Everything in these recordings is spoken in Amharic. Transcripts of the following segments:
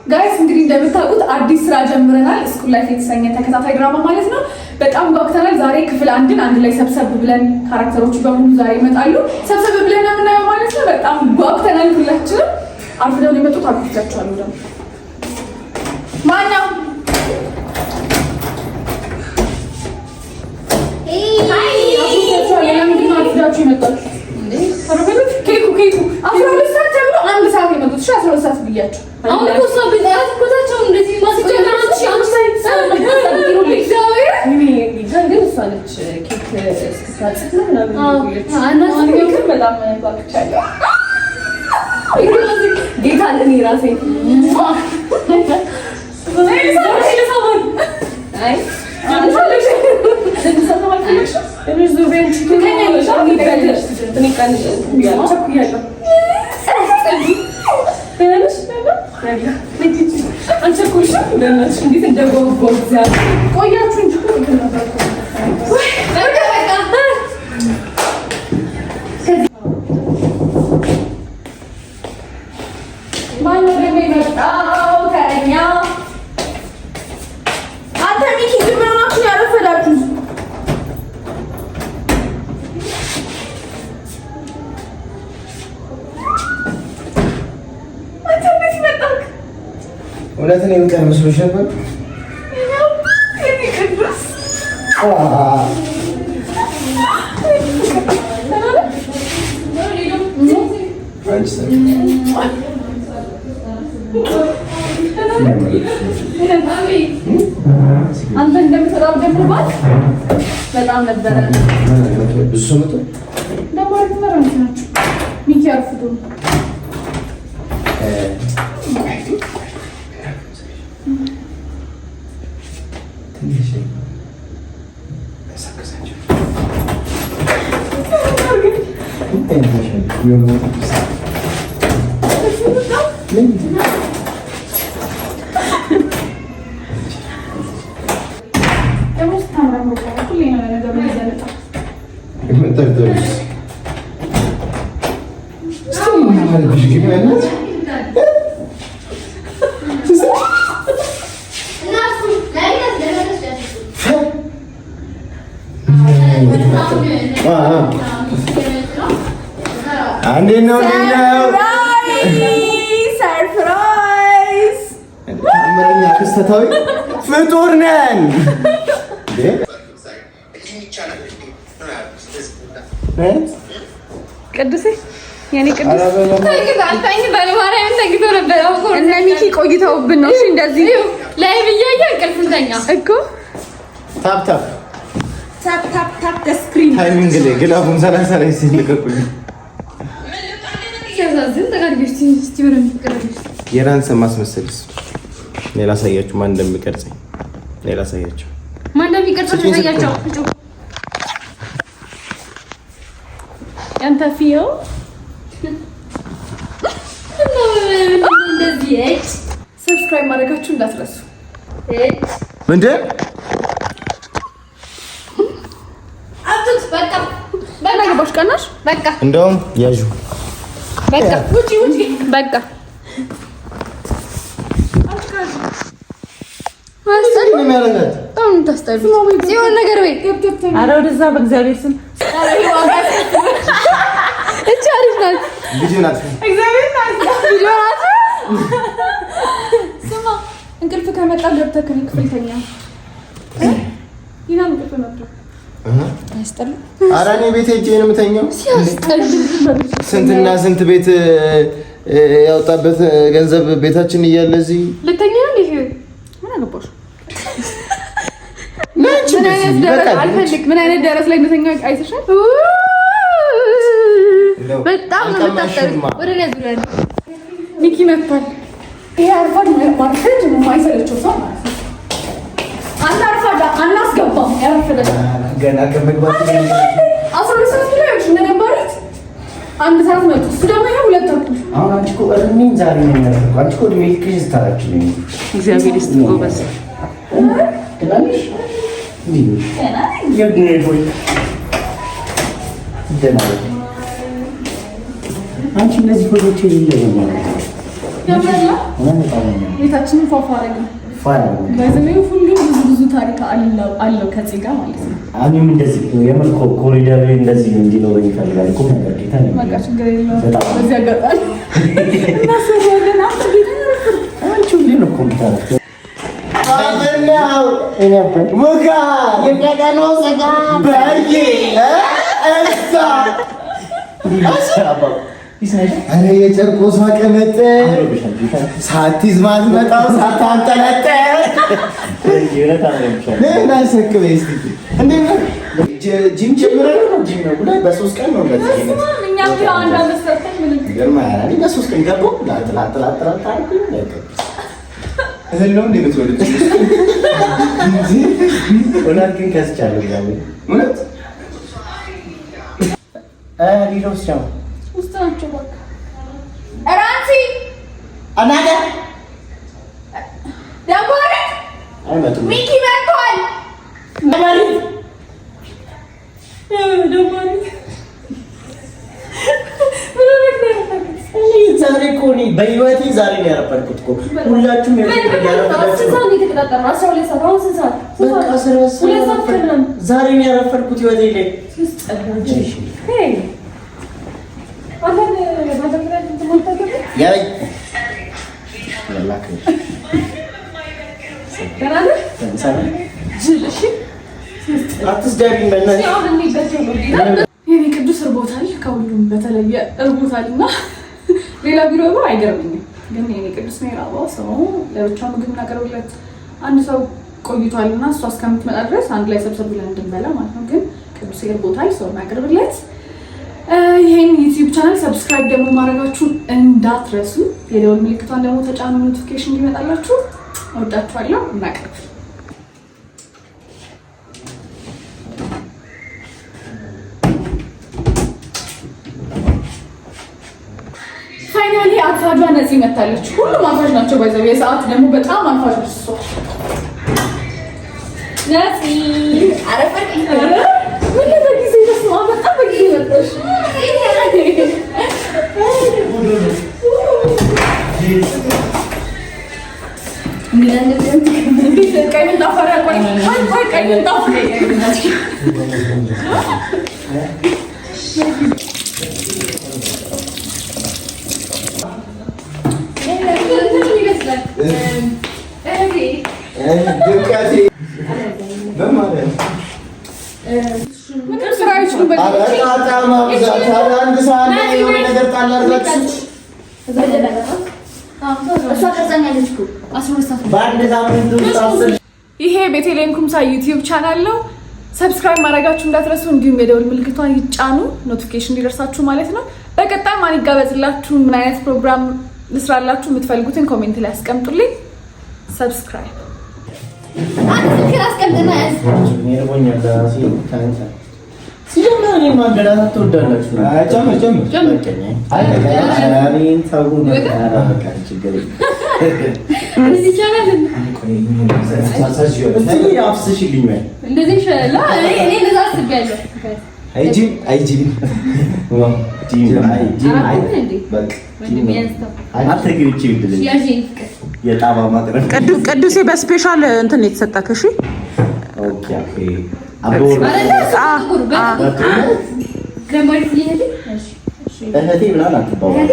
Guys፣ እንግዲህ እንደምታውቁት አዲስ ስራ ጀምረናል። School Life የተሰኘ ተከታታይ ድራማ ማለት ነው። በጣም ጓጉተናል። ዛሬ ክፍል አንድን አንድ ላይ ሰብሰብ ብለን character ኦቹ በሙሉ ዛሬ ይመጣሉ። ሰብሰብ ብለን ነው የምናየው ማለት ነው። በጣም ጓጉተናል ሁላችንም። አርፍደው ነው የመጡት። አርፍጃቸዋለሁ ደግሞ። ማነው? ለምንድን ነው አርፍዳችሁ የመጣችሁት? ኬኩ ኬኩ 12 ሰዓት ተብሎ 1 ሰዓት የመጡት። እሺ፣ 12 ሰዓት ብያቸው። አሁን እኮ እሷ ብላት እኮ ታቸው እንደዚህ ማስጀመራች። ግን እሷ ነች ኬክ እስክታጽፍ ነው ምናምን የቆየችው። ግን በጣም ጓጉቻለሁ። ጌታ እኔ ራሴ አይ እንዴት እንደጓጓሁ እግዚአብሔር። ቆያችሁ እንጂ እኮ እንትን ነበር እኮ። ማነው ደግሞ የመጣው? ተረኛ አንተ ሚኪ፣ ግን ምን ሆናችሁ ነው ያረፈዳችሁት? አንተ እንዴት መጣክ? እውነት ነው የምቀር መስሎሽ ነበር? የኔ ቅዱስ። አንቺ አንተ እንደምትሰራው ደግሞ እባክህ በጣም ነበረ። ብዙ ሰው መጥቶ ደግሞ አሪፍ መራንት ናቸው። ሚኪ አርፍዶ ነው። ትንሽ ያሳክሳቸው። ደግሞ ስታምራ ሁሌ ነው ነገር የሚዘንጠው። መጠርጠሩስ እስኪ ምን አለብሽ ግን በእናትሽ? እንዴት ነው? እንዴት ነው? Surprise! ተአምረኛ ክስተታዊ ፍጡር ነን። እ? ቅዱሴ፣ የኔ ቅዱስ። በማርያም ተኝቶ ነበር። አሁን እነ ሚኪ ቆይተውብን ነው። እሺ እንደዚህ Live እያየ እንቅልፉን ተኛ። እኮ። Tap tap። Tap tap tap the screen. Timing ላይ glove ኡን 30 ላይ ሲልቀቁልኝ። ሲያሳዝን። ተጋርጊ እስቲ፣ እስቲ በደንብ ተጋርጊ። የራንሰን ማስመሰልስ እኔ ላሳያችሁ ማን እንደሚቀርጸኝ። እኔ ላሳያችሁ። ማን እንደሚቀርጸው ስጪኝ። ታሳያቸው። ያንተ ፊዮ። እንደዚህ እጭ። Subscribe ማድረጋችሁ እንዳትረሱ። እጭ። ምንድን? አብቱት በቃ። ምን አገባሽ? ቀናሽ? በቃ። እንደውም ያዡ። በቃ። ውጪ ውጪ። በቃ። ምንድን ነው የሚያደርጋት? በጣም ነው የምታስጠሉት። ጽዮን ነገር በይ። ኧረ ወደዛ በእግዚአብሔር ስም። እቺ አሪፍ ናት። ቪዲዮ ናት። እግዚአብሔር ናት። ቪዲዮ ናት። ስማ፣ እንቅልፍ ከመጣ ገብተህ ከእኔ ክፍል ተኛ። ይና እንቅልፍ መጥቶ ያስጠላል። ኧረ እኔ ቤት ሄጄ ነው የምተኛው። ሲያስጠሉ። ስንትና ስንት ቤት ያወጣበት ገንዘብ ቤታችን እያለ እዚህ ልተኛ ነው ይሄ። ምን አገባሽ? ነች። ምን አይነት ደረስ አልፈልግ። ምን አይነት ደረስ ላይ እንደተኛ አይተሻል? በጣም ነው የምታስጠሉት። ወደ እኔ ዙሪያ ነው። ሚኪ መጥቷል። ይሄ አርፋድ ማርፈድ የማይሰለቸው ሰው ማለት ነው። አንተ አርፋድ አናስገባም። ያረፈደ ሰው ገና ከመግባት 12 ሰዓት ላይ እንደነበሩት 1 ሰዓት መጡ። እሱ ደግሞ ይኸው 2:30። አሁን አንቺ እኮ እድሜን ዛሬ ነው የሚያደርገው። አንቺ እኮ እድሜ ልክሽ ስታራችሁ ነው። እግዚአብሔር ይስጥ ጎበዝ። ደህና ነሽ? እንዴት ነሽ? የት ነው የቆየው? ደህና ነኝ። አንቺ እነዚህ ፎቶዎች የሌለ ነው ማለት ነው። ቤታችንን ፏፏ አደረግን። በዘመኑ ሁሉም ብዙ ብዙ ታሪክ አለው ከጽ ጋር ማለት ነው። እኔም እንደዚህ የምር ኮሪደር እንደዚህ እንዲኖረኝ ይፈልጋል እኮ ነገር ጌታ ነው። በቃ ችግር የለውም። በዚህ አጋጣሚ እናስባለን። አንተ ጌታ አንቺ ሁሌ ነው እኮ የምታረፊው። ኧረ የጨርቆሷ ቅምጥ ሳትይዝ ማትመጣው ሳታንጠለጥል ጂም ጀምረህ ነው? ጂም ነው ብለህ በሶስት ቀን ነው እንደዚህ በሶስት ቀን ገባሁ። ላጥ ላጥ ላጥ ላጥ አልኩኝ። እህል ነው እንደ የምትበሉት? እውነት ግን ከስቻለሁ። እግዚአብሔር እውነት ሌላውስ ያው ውስጥ ናቸው። በቃ እራንሲ አናገ ደንባሪት አይመጡም። ሚኪ መጥቷል። ዛሬ እኮ እኔ በህይወቴ ዛሬ ነው ያረፈድኩት እኮ። ሁላችሁም ዛሬ ነው ያረፈድኩት ህይወቴ ላይ። አትስደቢኝ በእናትሽ። የኔ ቅዱስ እርቦታል፣ ከሁሉም በተለየ እርቦታል እና ሌላ ቢሮ አይገርመኝም፣ ግን የኔ ቅዱስ ነው የራበው። ሰው ለብቻው ምግብ እናቀርብለት። አንድ ሰው ቆይቷል እና እሷ እስከምትመጣ ድረስ አንድ ላይ ሰብሰብ ብለን እንድንበላ ማለት ነው። ግን ቅዱስ እርቦታል፣ ሰው እናቀርብለት። ይህን YouTube channel subscribe ደግሞ ማድረጋችሁን እንዳትረሱ። የደወል ምልክቷን ደግሞ ተጫኑ፣ notification እንዲመጣላችሁ። እወዳችኋለሁ። እናቅርብ። Finally አርፋጇ ነፂ መታለች። ሁሉም አርፋጅ ናቸው። ባይዘው የሰዓት ደግሞ በጣም አርፋጅ እሷ ነፂ አረፈች። ምን በጊዜ ተስማ በጣም በጊዜ መጣሽ። ቀይ ምንጣፍ ቆይ ቆይ ቀይ ምንጣፍ ይሄ ቤተልሔም ኩምሳ YouTube channel ነው። Subscribe ማድረጋችሁ እንዳትረሱ፣ እንዲሁም የደወል ምልክቷን ይጫኑ፣ notification እንዲደርሳችሁ ማለት ነው። በቀጣይ ማን ይጋበዝላችሁ፣ ምን አይነት ፕሮግራም ልስራላችሁ የምትፈልጉትን comment ላይ አስቀምጡልኝ። Subscribe ቅዱሴ በ special እንትን የተሰጠክ። እሺ እህቴ ምናምን አትባባልም።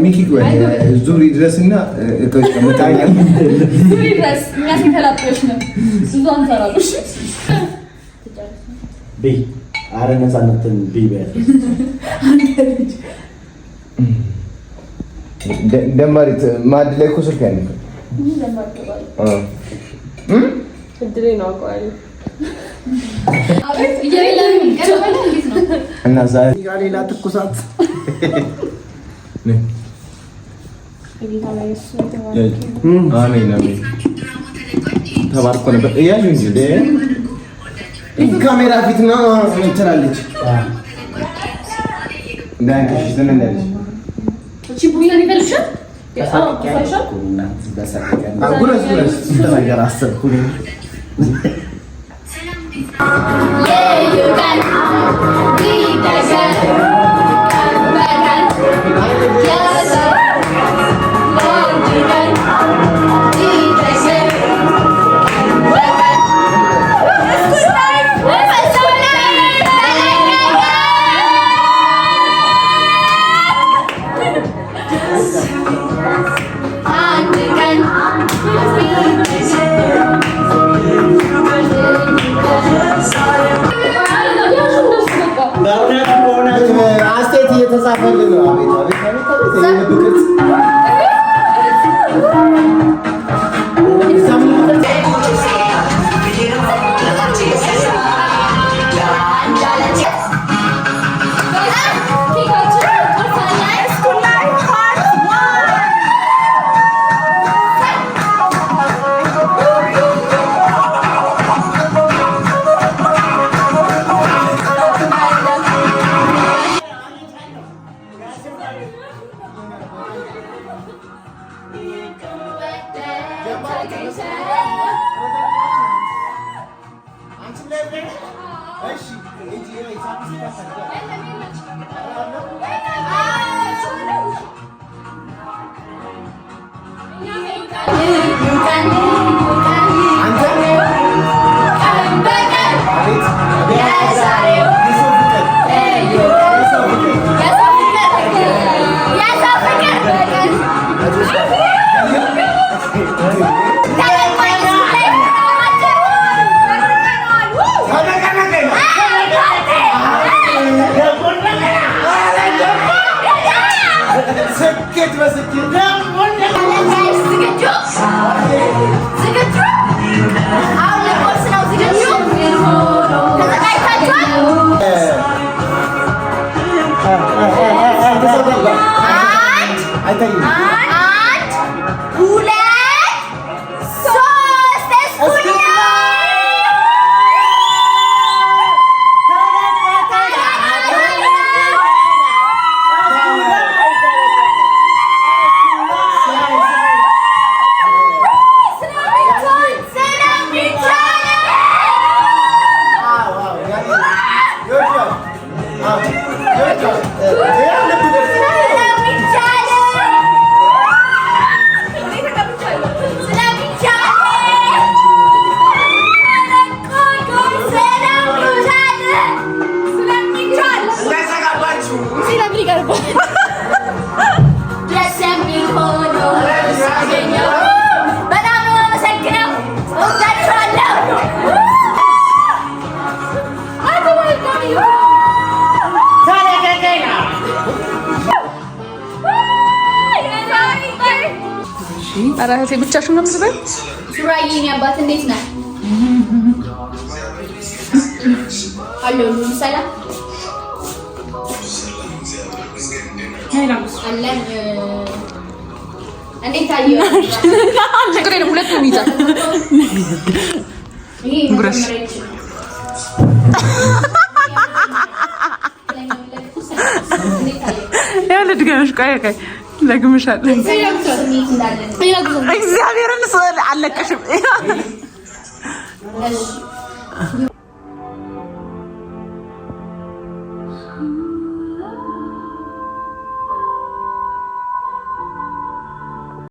ሚኪ ዙሪ ድረስና ዙሪ ድረስ እኛ ሴተላጤዎች ነን። ብዙ አንሰራም። ኧረ ነፃነትን ብይ በያት። ደማሪት ማዕድ ላይ እኮ ስልክ ያነካል። እድሌ ነው አውቀዋለሁ። እና ዛሬ ሌላ ትኩሳት አሜን አሜን። ተባርኮ ነበር እያዩ እንጂ ካሜራ ፊት ነው ትላለች። እንዳያንከሽሽ ዝም እንዳለች ጉረስ ጉረስ ስንት ነገር አሰብኩኝ። አስተያየት እየተጻፈልን ነው። አቤት አቤት አቤት አቤት የልብ ቅርጽ ስኬት በስኬት ዝግጁ አሁን ለቁርስ ነው። ዝግጁ ተዘጋጅታችኋል? አይታይም። አንድ ሁለት ሶስት እስኩል በጣም ነው የማመሰግነው። እወዳችኋለሁ። ኧረ እህቴ ብቻሽን ነው የምትበይው? ሱራዬ የኔ አባት እንዴት ነህ? አለሁ ሁሉ ሰላም አለን። እንዴት ታየው? ችግር የለም ሁለቱም ይዛል። ይሄ መጀመሪያ ይችላል። ያው ልድገምሽ። ቆይ ቆይ ደግምሻለሁ። ስሜት እንዳለን እግዚአብሔርን ስዕል አለቀሽም። እሺ